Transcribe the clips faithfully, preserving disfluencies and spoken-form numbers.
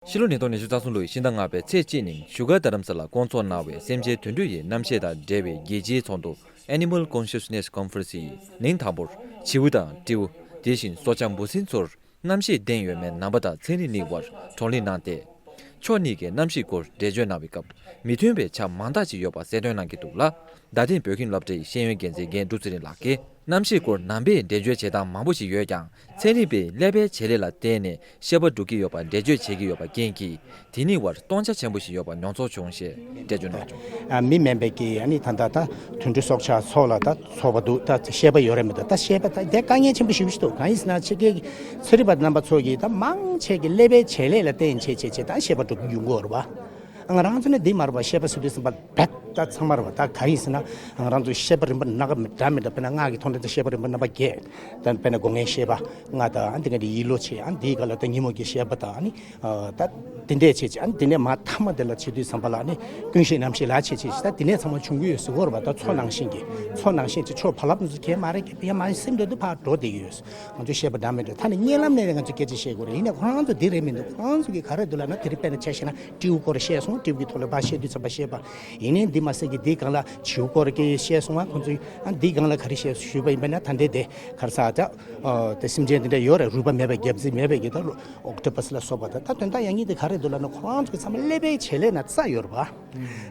ཕྱི་ལོ་ཉིས་སྟོང་ཉི་ཤུ་རྩ་གསུམ་ལོའི་ཕྱི་ཟླ་ལྔ་པའི་ཚེས་གཅིག་ཉིན་བཞུགས་སྒར་རྡ་རམ་ས་ལར་བསྐོང་ཚོགས་གནང་བའི་སེམས་ཅན་དུད་འགྲོ་ཡི་རྣམ་ཤེས་དང་འབྲེལ་བའི་རྒྱལ་སྤྱིའི་ཚོགས་འདུ། Animal Consciousness Conference ཡིས་ཉིན་དང་པོར་བྱིའུ་དང་སྤྲེའུ། དེ་བཞིན་སྲོག་ཆགས་འབུ་སྲིན་ཚོར་རྣམ་ཤེས་ལྡན་ཡོད་མེད་ནང་པ་དང་ཚན་རིག་གཉིས་དབར་བགྲོ་གླེང་གནང་སྟེ། ཕྱོགས་གཉིས་ཀྱི་རྣམ་ཤེས་སྐོར་འགྲེལ་བརྗོད་གནང་བའི་སྐབས། མི་མཐུན་པའི་ཆ་མང་དག་ཅིག་ཡོད་པ་གསལ་སྟོན་གནང་གི་འདུག་ལ། རྡ་སྟེང་བོད་ཁྱིམ་སློབ་གྲྭའི་ཤེས་ཡོན་འགན་འཛིན་རྒན་འབྲུག་ཚེ་རིང་ལགས་ཀྱིས། རྣམ་ཤེས་སྐོར་ནང་པས་འགྲེལ་བརྗོད་བྱེད་སྟངས་མང་པོ་ཞིག་ཡོད་ཀྱང་། ཚན་རིག་པས་ཀླད་པའི་བྱེད་ལས་ལ་བརྟེན་ནས་ཤེས་པ་སྒྲུབ་ཀྱི་ཡོད་པ་འགྲེལ་བརྗོད་བྱེད་ཀྱི་ཡོད་པ་རྐྱེན་གྱིས། དེ་གཉིས་བར་སྟོང་ཆ་ཆེན་པོ་ཞིག་ཡོད་པ་མྱོང་ཚོར་བྱུང་ཞེས་འགྲེལ་བརྗོད་གནང་བྱུང་། ཨ། མི་དམན་པའི་གི་ཨ་ནི་ད་ལྟ་ད་དུད་འགྲོ་སྲོག་ཆགས་ཚོ་ལ་ད་ཚོར་བ་འདུག་ད་ཤེས་པ་ཡོད་རེད་མི་འདུག་ད་ཤེས་པ་ད་དེ་དཀའ་ངལ་ཆེན་པོ་ཞེ་པོ་ཞིག་འདུག་གང་ཡིན་ཟེར་ན་ཕྱི་རྒྱལ་གྱི་ཚན་རིག་པ་རྣམ་པ་ཚོ་གིས་ད་མང་ཆེ་གི་ཀླད་པའི་བྱེད་ལས་ལ་བརྟེན་བྱས་བྱས་བྱས་ད་ཤེས་པ་སྒྲུབ་ཀྱི་ཡོང་གི་ཡོད་རེད་པ། ང་རང་ཚོ་ནི་འདི་མ་རེད་པ། ཤེས་པ་ཟེར་དུས་ཙམ་པ་རྦད་ད་ཚང་མ་རེད་པ། ད་གང་ཡིན་ཟེར་ན་ང་རང་ཚོ་ཤེས་པ་རིམ་པ་སྣ་ཁ་མི་འདྲ་མི་འདྲ། དཔེར་ན་ངག་གི་ཐོག་ནས་ད་ཤེས་པ་རིམ་པ་རྣམ་པ་བརྒྱད། ད་དཔེར་ན་སྒོ་ལྔའི་ཤེས་པ་ལྔ་དང་། ཨ་འདི་ག་འདི་ཡིད་བློ་ཆེ། ཨ་འདིའི་སྒང་ལ་ད་ཉོན་མོངས་ཀྱི་ཤེས་པ་དང་། ཨ་ནི་ཨ་ད་དེ་འདྲས་བྱས་བྱས། ཨ་ནི་དེ་ནས་མ་མཐའ་མ་དེ་ལ་བྱེད་དུས་ཙམ་པ་ལ་ནི་ཀུན་ཤེས་རྣམ་ཤེས་ལ་བྱས་བྱས། ད་དེ་ནས་ཚང་མ་བྱུང་གི་ཡོད་ཟེར་གྱི་ཡོད་རེད་པ། ད་ཚོར་སྣང་ཤེས་ཀྱི་ཚོར་སྣང་ཤེས་ཀྱི་ཕྱོགས་བག་ལེབ་ཚོ་གས་མ་རེད་ཀྱི་ཡ་མ་སེམས་འདོད་དུ་ཕར་འགྲོ་བསྡད་ཀྱི་ཡོད། ང་ཚོ་ཤེས་པ་འདྲ་མི་འདྲ། ད་ནི་གཉིད་ལམ་ནས་ང་ཚོ་སྐད་ཆ་བཤད་དགོས་རེད། ཡིན་ནའི་ཁོ་རང་ཚོ་འདི་རེད་མི་འདུག་ཁོ་རང་ཚོ་གིས་ག་རེ་འདུག་ལབ་ན། དེ་རིང་དཔེར་ན་ཆ་བཞག་ན་སྤྲེའུ་སྐོར་བཤད་སོང་། སྤྲེའུ་གི་ཐོག་ལ་ཕར་བཤད་དུས་ཙམ་པ་བཤད་པ་ཡིན་ནའི་འདི་མ་ཟད་ཀྱི་འདིའི་སྒང་ལ་བྱིའུ་སྐོར་གྱི་བཤད་སོང་བ། ཁོ་ཚོས་ཨ་འདིའི་སྒང་ལ་ག་རེ་བཤད་ཞུས་པ་ཡིན་པ་ན། ད་འདི་དེ་ག་རེ་ཟ་ད་ཨ་དེ་སེམས་ཅན་འདི་འདྲ་ཡོད་རེད། རུས་པ་མེད་པའི་རྒྱལ་མཚན་མེད་པའི་གི་ད་ཨོག་ཊོ་པ་སི་ལ་སོགས་པ་ད་ད་དོན་དག་ཡང་སྙིང་འདི་ག་རེ་འདུག་ལབ་ན། ཁོ་རང་ཚོ་གི་ཚང་མ་ཀླད་པའི་བྱེད་ལས་ན་རྩ་ཡོད་རེད་པ།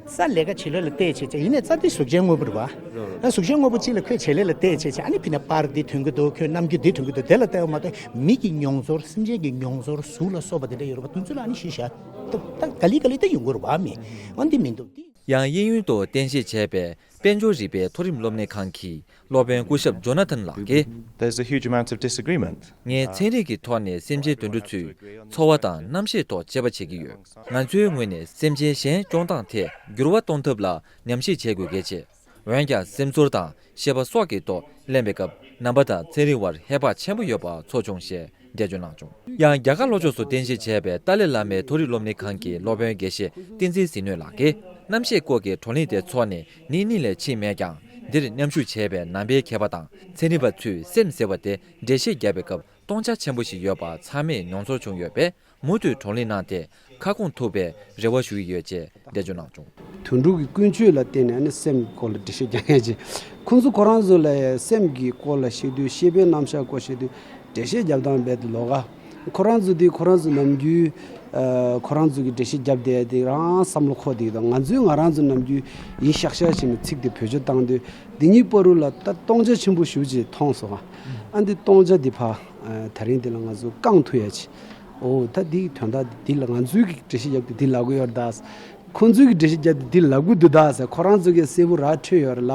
རྩ་ལས་ཀ་བྱེད་ལས་ལ་བལྟས་བྱས་བྱས། ཡིན་ནའི་རྩ་དེ་གཟུགས་ཅན་དངོས་པོ་རེད་པ། ཨ་གཟུགས་ཅན་དངོས་པོ་གཅིག་ལ་ཁོས་བྱེད་ལས་ལ་བལྟས་བྱས་བྱས། ཨ་ནི་ཕི་ནས་པར་འདི་ཐོན་གྱི་འདུག་ཁོས་རྣམ་འགྱུར་འདི་ཐོན་གྱི་འདུག་དེ་ལ་བལྟས་པ་མ་གཏོགས་མི་གི་མྱོང་ཚོར། སེམས་ཅན་གྱི་མྱོང་ཚོར། གཟུགས་ལ་སོགས་པ་དེ་འདྲ་ཡོད་རེད་པ། དེ་ཚོ་ལ་ཨ་ནི་གཞི་བཞག་ད་ད་ག་ལེ་ག་ལེ་ད་ཡོང་གི་རེད་པ། མི་འོ་འདི་མི་འདུག་དེ། ཡང་དབྱིན་ཡུལ་དུ་རྟེན་གཞི་བྱས་པའི་དཔལ་འབྱོར་རིག་པའི་མཐོ་རིམ་སློབ་གཉེར་ཁང་གི་སློབ་དཔོན་སྐུ་ཞབས་ཇོ་ན་ཐན་ལགས་ཀྱིས། There's a huge amount of disagreement. ངས་ཚན་རིག་གི་ཐོག་ནས་སེམས་ཅན་དུད་འགྲོ་ཚོའི་ཚོར་བ་དང་རྣམ་ཤེས་ཐོག་དཔྱད་པ་བྱེད་ཀྱི་ཡོད། ང་ཚོའི་ངོས་ནས་སེམས་ཅན་གཞན་སྐྱོང་སྟངས་ཐད་འགྱུར་བ་གཏོང་ཐབས་ལ་ཉམས་ཞིབ་བྱེད་དགོས་གལ་ཆེ། འོན་ཀྱང་སེམས་ཚོར་དང་ཤེས་པ་སོགས་ཀྱི་ཐོག་གླེང་བའི་སྐབས། ནང་པ་དང་ཚན་རིག་དབར་ཧེ་བག་ཆེན་པོ་ཡོད་པ་ཚོར་བྱུང་ཞེས་འགྲེལ་བརྗོད་གནང་བྱུང་། ཡང་རྒྱ་གར་ལྷོ་ཕྱོགས་སུ་རྟེན་གཞི་བྱས་པའི་ཏཱ་ལའི་བླ་མའི་མཐོ་རིམ་སློབ་གཉེར་ཁང་གི་སློབ་དཔོན་དགེ་བཤེས་བསྟན་འཛིན་ཟིལ་གནོན་ལགས་ཀྱིས། རྣམ་ཤེས་སྐོར་གྱི་བགྲོ་གླེང་དེ་འཚོགས་ནས་ཉིན་གཉིས་ལས་ཕྱིན་མེད་ཀྱང་། འདིར་མཉམ་ཞུགས་བྱས་པའི་ནང་པའི་མཁས་པ་དང་ཚན་རིག་པ་ཚོས་སེམས་ཟེར་བ་དེ་འགྲེལ་བཤད་བརྒྱབ་པའི་སྐབས། སྟོང་ཆ་ཆེན་པོ་ཞིག་ཡོད་པ་ཚང་མས་མྱོང་ཚོར་བྱུང་ཡོད་པས། མུ་མཐུད་བགྲོ་གླེང་གནང་སྟེ་ཁ་སྐོང་ཐུབ་པའི་རེ་བ་ཞུ་གི་ཡོད་ཅེས་འགྲེལ་བརྗོད་གནང་བྱུང་། དུད་འགྲོ་གི་ཀུན་སྤྱོད་ལ་བརྟེན་ནས་ནི་སེམས་སྐོར་ལ་འགྲེལ་བཤད་རྒྱག་མཁན་ཅིག་ཁོང་ཚོ་ཁོ་རང་ཚོ་ལ་སེམས་ཀྱི་སྐོར་ལ་བཤད་དུས། ཤེས་པའི་རྣམ་གཞག་སྐོར་བཤད་དུས་འགྲེལ་བཤད་རྒྱབ་སྟངས་རྦད་དེ་ལོགས་ཀ་ཁོ་རང་ཚོ་དེ་ཁོ་རང་ཚོ་ནམ་རྒྱུན་ཨ་ཁོ་རང་ཚོ་གི་འགྲེལ་བཤད་རྒྱབ་བསྡད་དེ་རང་བསམ་བློ་འཁོར་བསྡད་ཀྱི་འདུག་ང་ཚོས་ང་རང་ཚོ་ནམ་རྒྱུན་ཡིན་ཤག་ཤག་བྱས་ནས་ཚིག་དེ་བེད་སྤྱོད་བཏང་དུས། འདི་གཉིས་བར་དུ་ལ་ད་སྟོང་ཆ་ཆེན་པོ་ཞེ་པོ་ཅིག་མཐོང་སོང་ང་། ཨ་འདི་སྟོང་ཆ་འདི་ཕར་ཨ་དེ་རིང་འདི་ལ་ང་ཚོ་བསྐང་ཐུབ་ཡ་ཅིག་འོ་ད་འདིའི་དོན་དག་འདི་ལ་ང་ཚོའི་གི་འགྲེལ་བཤད་རྒྱབ་དུས་འདི་ལབ་གི་ཡོད་རེད་ད། ཁོང་ཚོའི་གི་འགྲེལ་བཤད་རྒྱབ་དུས་འདི་ལབ་གི་འདུག་ད་ཟེར། ཁོ་རང་ཚོ་གི་གསལ་པོ་ར་འཕྲོད་ཡོད་རེད་ལ།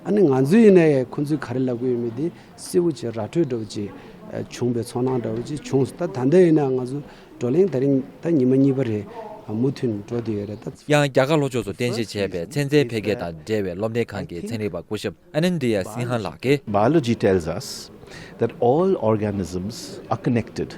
ཨ་ནི་ང་ཚོ་ཡིན་ན་ཡང་ཁོང་ཚོས་ག་རེ་ལབ་གི་ཡོད་མེད་དེ་གསལ་པོ་ཅིག་ར་འཕྲོད་འདྲ་བོ་ཅིག་ཨ་བྱུང་བའི་ཚོར་སྣང་འདྲ་བོ་ཅིག་བྱུང་སོང་། ད་ད་ལྟ་ཡིན་ན་ང་ཚོ་བགྲོ་གླེང་དེ་རིང་ད་ཉི་མ་གཉིས་པ་རེད། ཨ་མུ་མཐུད་འགྲོ་བསྡད་ཡོད་རེད་ད། ཡང་རྒྱ་གར་ལྷོ་ཕྱོགས་སུ་རྟེན་གཞི་བྱས་པའི་ཚན་རྩལ་འཕེལ་རྒྱས་དང་འབྲེལ་བའི་སློབ་གཉེར་ཁང་གི་ཚན་རིག་པ་སྐུ་ཞབས་ཨ་ནན་དི་ཡ་སིང་ཧ་ལགས་ཀྱིས། Biology tells us that all organisms are connected.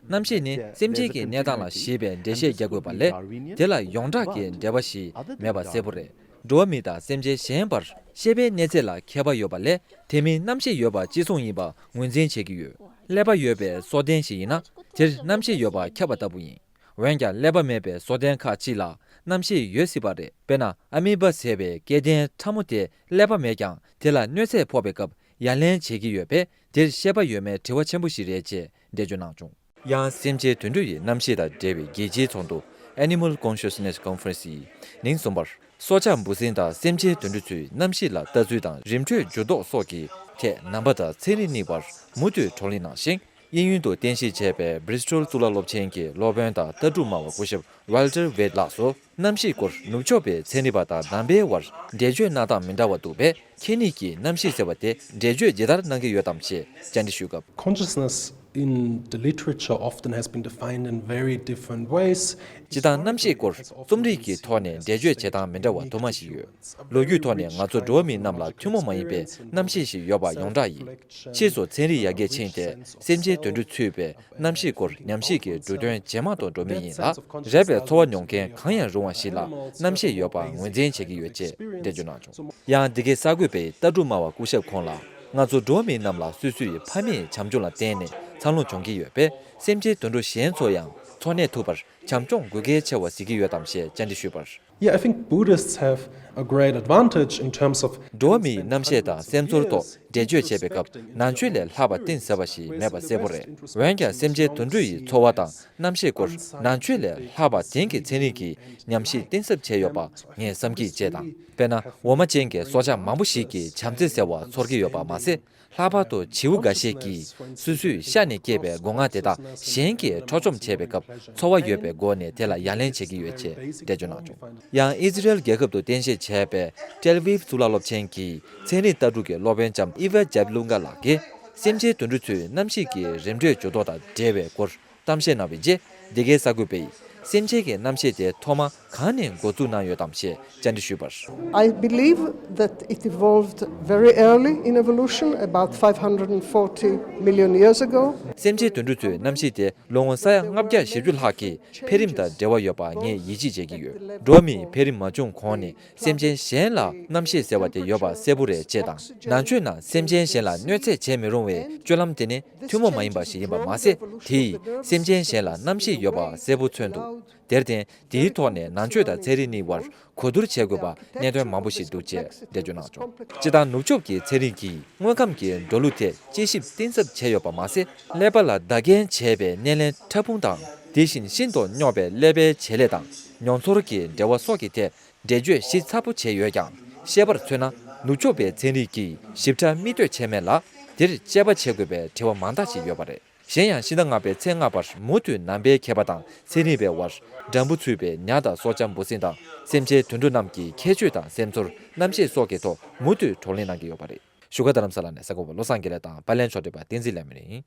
རྣམ་ཤེས་ནི་སེམས་ཅན་གྱི་གནས་སྟངས་ལ་གཞིགས་པའི་འགྲེལ་བཤད་རྒྱག་དགོས་པ་ལས། དེ་ལ་ཡོངས་གྲགས་ཀྱི་འབྲེལ་བ་ཞིག་མེད་པ་གསལ་པོ་རེད། འགྲོ་བ་མི་དང་སེམས་ཅན་གཞན་བར་ཤེས་པའི་གནས་ཚད་ལ་ཁྱད་པར་ཡོད་པ་ལས། དེ་མིན་རྣམ་ཤེས་ཡོད་པ་གཅིག་མཚུངས་ཡིན་པ་ངོས་འཛིན་བྱེད་ཀྱི་ཡོད། ཀླད་པ་ཡོད་པའི་སྲོག་ལྡན་ཞིག་ཡིན་ན། དེར་རྣམ་ཤེས་ཡོད་པ་ཁྱབ་པ་ལྟ་བུ་ཡིན། འོན་ཀྱང་ཀླད་པ་མེད་པའི་སྲོག་ལྡན་ཁག་ཅིག་ལ་རྣམ་ཤེས་ཡོད་སྲིད་པ་རེད། དཔེར་ན། ཨ་མི་བ་ཟེར་བའི་སྐྱེ་ལྡན་ཕྲ་མོ་དེ་ཀླད་པ་མེད་ཀྱང་། དེ་ལ་གནོད་འཚེ་ཕོག་པའི་སྐབས་ཡ་ལན་བྱེད་ཀྱི་ཡོད་པས། དེར་ཤེས་པ་ཡོད་མེད་དྲི་བ་ཆེན་པོ་ཞིག་རེད་ཅེས་འགྲེལ་བརྗོད་གནང་བྱུང་། ཡང་སེམས་ཅན་དུད་འགྲོ་ཡི་རྣམ་ཤེས་དང་འབྲེལ་བའི་རྒྱལ་སྤྱིའི་ཚོགས་འདུ། Animal Consciousness Conference ཡིས་ཉིན་གསུམ་པར། སྲོག་ཆགས་འབུ་སྲིན་དང་སེམས་ཅན་དུད་འགྲོ་ཚོའི་རྣམ་ཤེས་ལ་ལྟ་ཚུལ་དང་རིམ་གྲོའི་འགྱུར་ལྡོག་སོགས་ཀྱི་ཐད་ནང་པ་དང་ཚན་རིག་གཉིས་བར་མུ་མཐུད་བགྲོ་གླེང་གནང་ཞིང་། དབྱིན་ཡུལ་དུ་རྟེན་གཞི་བྱས་པའི་Bristol གཙུག་ལག་སློབ་ཆེན་གྱི་སློབ་དཔོན་དང་ལྟ་གྲུབ་སྨྲ་བ་སྐུ་ཞབས་Walter Wade ལགས་སུ། རྣམ་ཤེས་སྐོར་ནུབ་ཕྱོགས་པའི་ཚན་རིག་པ་དང་ནང་པའི་དབར་འགྲེལ་བརྗོད་གནང་སྟངས་མི་འདྲ་བ་འདུག་པས། ཁྱེད་གཉིས་ཀྱིས་རྣམ་ཤེས་ཟེར་བ་དེ་འགྲེལ་བརྗོད་ཇི་ལྟར་གནང་གི་ཡོད་དམ་ཞེས་བཅར་འདྲི་ཞུས་སྐབས། Consciousness in the literature often has been defined in very different ways. སྤྱིར་བཏང་རྣམ་ཤེས་སྐོར་རྩོམ་རིག་གི་ཐོག་ནས་འགྲེལ་བརྗོད་བྱེད་སྟངས་མི་འདྲ་བ་དུ་མ་ཞིག་ཡོད། ལོ་རྒྱུས་ཐོག་ནས་ང་ཚོ་འགྲོ་བ་མི་རྣམས་ལ་ཐུན་མོང་མ་ཡིན་པའི་རྣམ་ཤེས་ཤིག་ཡོད་པ་ཡོངས་གྲགས་ཡིན། ཕྱིས་སུ་ཚན་རིག་ཡར་རྒྱས་ཕྱིན་ཏེ། སེམས་ཅན་དུད་འགྲོ་ཚུད་པའི་རྣམ་ཤེས་སྐོར་ཉམས་ཞིབ་ཀྱི་འབྲུ་དོན་ཇེ་མང་དུ་འགྲོ་མུས་ཡིན་ལ། རེག་པའི་ཚོར་བ་མྱོང་མཁན་གང་ཡང་རུང་བ་ཞིག་ལ་རྣམ་ཤེས་ཡོད་པ་ངོས་འཛིན་བྱེད་ཀྱི་ཡོད་ཅེས་འགྲེལ་བརྗོད་གནང་བྱུང་། ཡང་འདི་གའི་གསར་འགོད་པས་ལྟ་གྲུབ་སྨྲ་བ་སྐུ་ཞབས་ཁོང་ལ། ང་ཚོ་འགྲོ་བ་མིའི་རྣམས་ལ་སོ་སོའི་ཕ་མེས་བྱམས་སྐྱོང་ལ་བརྟེན་ནས་འཚར་ལོངས་བྱུང་གི་ཡོད་པས། སེམས་ཅན་དུད་འགྲོ་གཞན་ཚོ་ཡང་འཚོ་གནས་ཐུབ་པར་ བྱམས་སྐྱོང་དགོས་གལ་ཆེ་བ་གཟིགས་ཀྱི་ཡོད་དམ་ཞེས་བཅར་འདྲི་ཞུས་པར། Yeah, I think Buddhists have a great advantage in terms of འགྲོ་བ་མིའི་རྣམ་ཤེས་དང་སེམས་ཚོར་ཐོག་འགྲེལ་བརྗོད་བྱས་པའི་སྐབས་ནང་ཆོས་ལས་ལྷག་པ་གཏིང་ཟབ་པ་ཞིག་མེད་པ་གསལ་པོ་རེད། འོན་ཀྱང་སེམས་ཅན་དུད་འགྲོ་ཡི་འཚོ་བ་དང་རྣམ་ཤེས་སྐོར་ནང་ཆོས་ལས་ལྷག་པ་དེང་གི་ཚན་རིག་གིས་ཉམས་ཞིབ་གཏིང་ཟབ་བྱས་ཡོད་པ་ངས་བསམ་གྱིས་བཅས་དང་། དཔེར་ན་འོ་མ་ཅན་གྱི་སྲོག་ཆགས་མང་པོ་ཞིག་གིས་བྱམས་བརྩེ་ཟེར་བ་ཚོར་གྱི་ཡོད་པ་མ་ཟད། ལྷག་པར་དུ་བྱིའུ་འགའ་ཤས་ཀྱིས་སོ་སོའི་ཤ་ནས་སྐྱེས་པའི་སྒོ་ང་དེ་དག་གཞན་གྱིས་འཕྲོག་བཅོམ་བྱས་པའི་སྐབས་ཚོར་བ་ཡོད་པའི་སྒོ་ནས་དེ་ལ་ཡ་ལན་བྱེད་ཀྱི་ཡོད་ཅེས་འགྲེལ་བརྗོད་གནང་བྱུང་། ཡང་ཨི་ཟི་རེལ་རྒྱལ་ཁབ་ཏུ་རྟེན་གཞི་བྱས་པའི་ཏེལ་ཝིབ་གཙུག་ལག་སློབ་ཆེན་གྱི་ཚན་རིག་ལྟ་གྲུབ་ཀྱི་སློབ་དཔོན་ལྕམ་ཨི་ཝ་ཇེབ་ལུང་ག་ལགས་ཀྱིས་སེམས་ཅན་དུད་འགྲོ་ཚོའི་རྣམ་ཤེས་ཀྱི་རིམ་གྲོའི་འགྱུར་ལྡོག་དང་འབྲེལ་བའི་སྐོར་གཏམ་བཤད་གནང་བའི་རྗེས། འདི་གའི་གསར་འགོད་པས་སེམས་ཅན་གྱི་རྣམ་ཤེས་དེ་ཐོག་མ་གང་ནས་འགོ་འཛུགས་གནང་ཡོད་དམ་ཞེས་བཅར་འདྲི་ཞུས་པར། I believe that it evolved very early in evolution, about five hundred forty million years ago. སེམས་ཅན་དུད་འགྲོ་ཚོའི་རྣམ་ཤེས་དེ་ལོ་ངོ་ས་ཡ་ལྔ་བརྒྱ་བཞི་བཅུ་ལྷག་གི་འཕེལ་རིམ་དང་འབྲེལ་བ་ཡོད་པ་ངས་ཡིད་ཆེས་བྱེད་ཀྱི་ཡོད། འགྲོ་བ་མིའི་འཕེལ་རིམ་མ་བྱུང་གོང་ནས་སེམས་ཅན་གཞན་ལ་རྣམ་ཤེས་ཟེར་བ་དེ་ཡོད་པ་གསལ་པོ་རེད་ཅེས་དང་། ནང་ཆོས་ནང་སེམས་ཅན་གཞན་ལ་གནོད་འཚེ་བྱེད་མི་རུང་བའི་སྤྱོད་ལམ་དེ་ནི་ཐུན་མོང་མ་ཡིན་པ་ཞིག་ཡིན་པ་མ་ཟད། དེ་ཡིས་སེམས་ཅན་གཞན་ལ་རྣམ་ཤེས་ཡོད་པ་གསལ་པོ་མཚོན་འདུག་དེར་བརྟེན། དེའི་ཐོག་ནས་ནང་ཆོས་དང་ཚན་རིག་གཉིས་བར་གོ་བསྡུར་བྱེད་དགོས་པ་གནད་དོན་མང་པོ་ཞིག་འདུག་ཅེས་འགྲེལ་བརྗོད་གནང་བྱུང་། སྤྱིར་བཏང་ནུབ་ཕྱོགས་ཀྱི་ཚན་རིག་གིས་དངོས་ཁམས་ཀྱི་འགྲོ་ལུགས་ཐད་དཔྱད་ཞིབ་གཏིང་ཟབ་བྱས་ཡོད་པ་མ་ཟད། ཀླད་པ་ལ་བདག་རྐྱེན་བྱས་པའི་སྣེ་ལེན་ཕྲ་ཕུང་དང་། དེ་བཞིན་ཤིན་ཏུ་རྙོག་པའི་ཀླད་པའི་བྱེད་ལས་དང་མྱོང་ཚོར་གྱི་འབྲེལ་བ་སོགས་ཀྱི་ཐད་འགྲེལ་བརྗོད་ཞིབ་ཚགས་པོ་བྱས་ཡོད་ཀྱང་། བཤད་པར་མཚོན་ན་ནུབ་ཕྱོགས་པའི་ཚན་རིག་གིས་ཞིབ་ཕྲ་མིག་ལྟོས་བྱས་མེད་ལ། དེར་དཔྱད་པ་བྱེད་དགོས་པའི་དྲི་བ་མང་དག་ཅིག་ཡོད་པ་རེད། གཞན་ཡང་ཕྱི་ཟླ་ལྔ་པའི་ཚེས་ལྔ་བར་མུ་མཐུད་ནང་པའི་མཁས་པ་དང་ཚན་རིག་པའི་དབར་འགྲན་བུ་ཚུད་པའི་ཉ་དང་སྲོག་ཆགས་འབུ་སྲིན་དང་སེམས་ཅན་དུད་འགྲོ་རྣམས་ཀྱི་ཁྱད་ཆོས་དང་སེམས་ཚོར་རྣམ་ཤེས་སོགས་ཀྱི་ཐོག་མུ་མཐུད་བགྲོ་གླེང་གནང་གི་ཡོད་པ་རེད། བཞུགས་སྒར་རྡ་རམ་ས་ལ་ནས་གསར་འགོད་པ་བློ་བཟང་དགེ་ལེགས་དང་པར་ལེན་ཕྱོགས་སྒྲིག་པ་བསྟན་འཛིན་ལེགས་མོ་ཡིན།